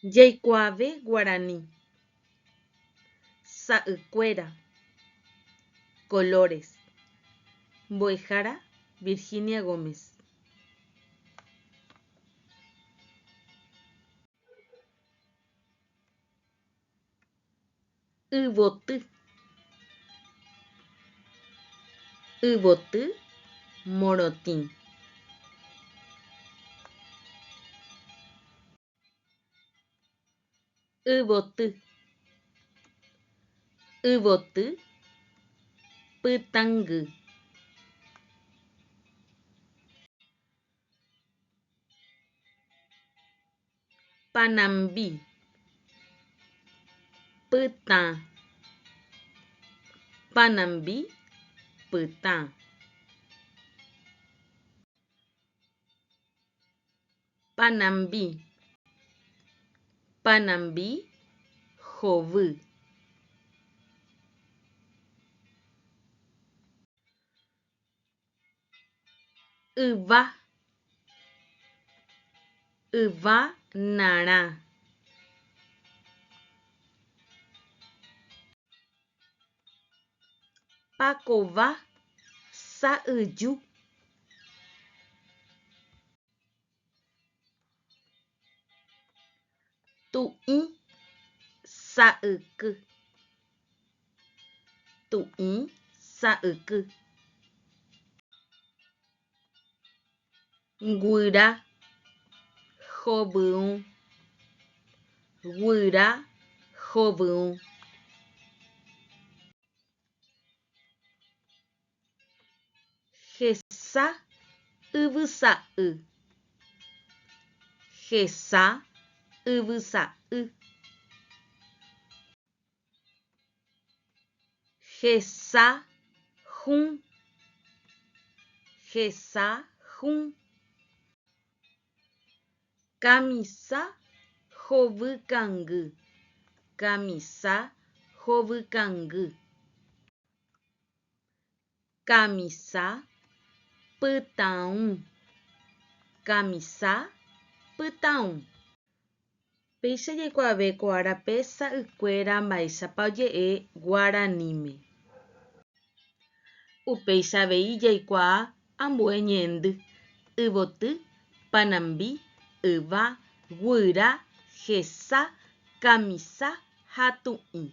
Jaikuaave guarani. Sa'ykuéra. Colores. Mbo'ehára Virginia Gómez. Yvoty. Yvoty morotĩ. Yvoty. Yvoty pytãngy. Panambi. Pytã. Panambi pytã. Panambi. Panambi hovy. Yva. Yva narã. Pakova sa'yju. Tu'ĩ sa'yky. Tu'ĩ sa'yky. Guyra hovyũ. Guyra hovyũ. Hesa yvysa'y. Hesa yvysa'y. Hesa hũ. Hesa hũ. Kamisa hovykangy. Kamisa hovykangy. Kamisa pytãũ. Kamisa pytãũ. Péicha jaikuaave ko árape sa'ykuéra mba'éichapa oje'e guaraníme. Upéicha avei jaikuaa ambue ñe'ẽndy, yvoty, panambi, yva, guyra, hesa, kamisa ha tu'ĩ.